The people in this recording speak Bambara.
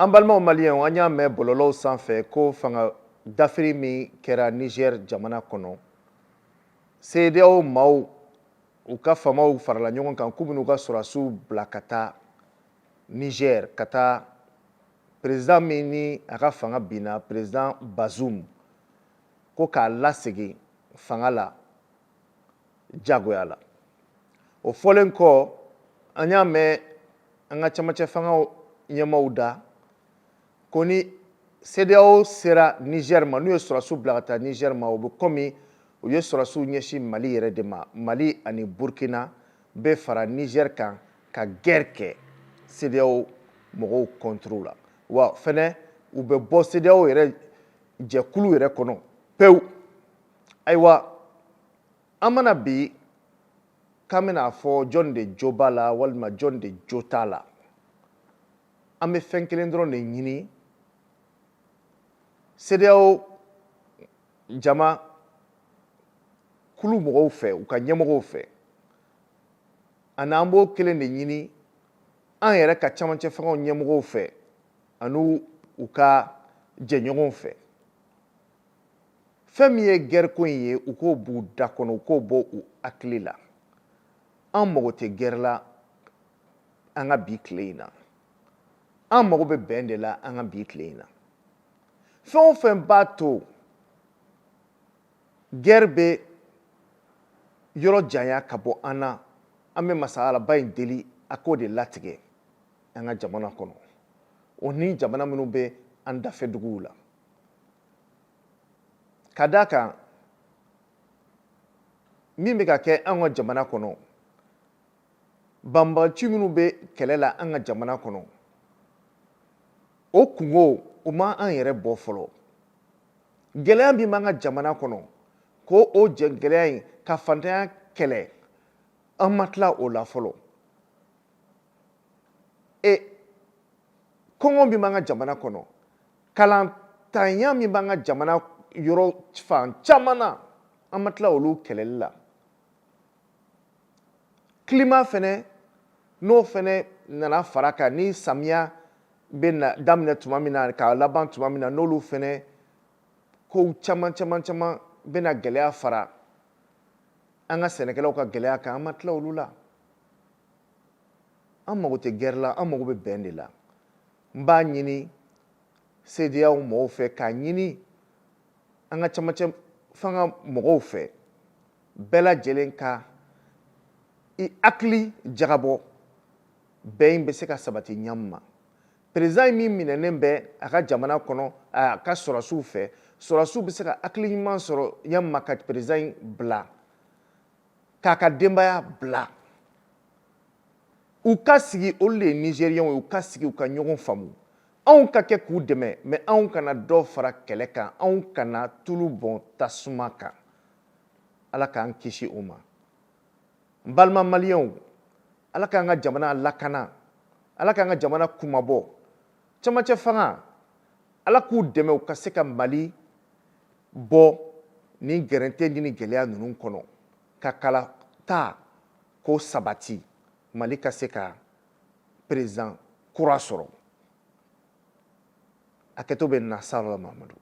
An balimaw Maliyɛnw, an y'a mɛn bɔlɔlɔw sanfɛ ko fanga dafiri min kɛra Niger jamana kɔnɔ, CEDEAO maaw, u ka faamaw farala ɲɔgɔn kan k'u bɛn'u ka sɔrɔdasiw bila ka taa Niger, ka taa président min ni a ka fanga binna, président Bazoum, ko k'a lasegin fanga la jagoya la. O fɔlen kɔ, an y'a mɛn an ka camancɛ fangaw ɲɛmaaw da ko ni CEDEAO sera Niger ma, n'u ye sɔrɔdasiw bila ka taa Niger ma, o bɛ komi u ye sɔrɔdasiw ɲɛsin Mali yɛrɛ de ma. Mali ani Burkina bɛ fara Niger kan ka guerre kɛ CEDEAO mɔgɔw contre la, wa fɛnɛ u bɛ bɔ CEDEAO yɛrɛ jɛkulu yɛrɛ kɔnɔ pewu. Ayiwa, an mana bi k'an bɛna fɔ jɔn de jo b'a la walima jɔn de jo t'a la, an bɛ fɛn kelen dɔrɔn de ɲini CEDEAO jama kulu mɔgɔw fɛ, u ka ɲɛmɔgɔw fɛ, ani an b'o kelen de ɲini an yɛrɛ ka camancɛ fangaw ɲɛmɔgɔw fɛ ani u ka jɛɲɔgɔnw fɛ. Fɛn min ye guerre ko in ye, u k'o b'u da kɔnɔ, u k'o bɔ u hakili la. An mago tɛ guerre la an ka bi tile in na, an mago bɛ bɛn de la an ka bi tile in na. Fɛn o fɛn b'a to guerre bɛ yɔrɔ janya ka bɔ an na, an bɛ masa Alaba in deli a k'o de latigɛ an ka jamana kɔnɔ, o ni jamana minnu bɛ an dafɛ duguw la. Ka d'a kan, min bɛ ka kɛ an ka jamana kɔnɔ, banbaanci minnu bɛ kɛlɛ la an ka jamana kɔnɔ, o kungo o ma an yɛrɛ bɔ fɔlɔ. Gɛlɛya min b'an ka jamana kɔnɔ, ko o jɛ gɛlɛya in ka fantanya kɛlɛ, an ma tila o la fɔlɔ. E kɔngɔ min b'an ka jamana kɔnɔ, kalantanya min b'an ka jamana yɔrɔ fan caman na, an ma tila olu kɛlɛli la. Climat fɛnɛ, n'o fɛnɛ nana fara kan, ni samiya bɛ na daminɛ tuma min na k'a laban tuma min na, n'olu fɛnɛ kow caman caman caman bɛna gɛlɛya fara an ka sɛnɛkɛlaw ka gɛlɛya kan, an ma tila olu la. An mago tɛ guerre la, an mago bɛ bɛn de la. N b'a ɲini CEDEAO mɔgɔw fɛ, k'a ɲini an ka camancɛ fanga mɔgɔw fɛ, bɛɛ lajɛlen ka i hakili jagabɔ bɛn in bɛ se ka sabati ɲa min ma. Président min minɛnen bɛ a ka jamana kɔnɔ a ka sɔrɔdasiw fɛ, sɔrɔdasiw bɛ se ka hakili ɲuman sɔrɔ ɲa min ma ka président in bila k'a ka denbaya bila, u ka sigi. Olu de ye Nigériens ye, u ka sigi, u ka ɲɔgɔn faamu, anw ka kɛ k'u dɛmɛ, mais anw kana dɔ fara kɛlɛ kan, anw kana tulu bɔn tasuma kan. Ala k'an kisi o ma. N balima Maliyɛnw, Ala k'an ka jamana lakana, Ala k'an ka jamana kunmabɔ. Camancɛ fanga, Ala k'u dɛmɛ u ka se ka Mali bɔ nin gɛrɛntɛ ni gɛlɛya ninnu kɔnɔ, ka kalata k'o sabati, Mali ka se ka président kura sɔrɔ. A kɛtɔ bɛ na sala Mamadu.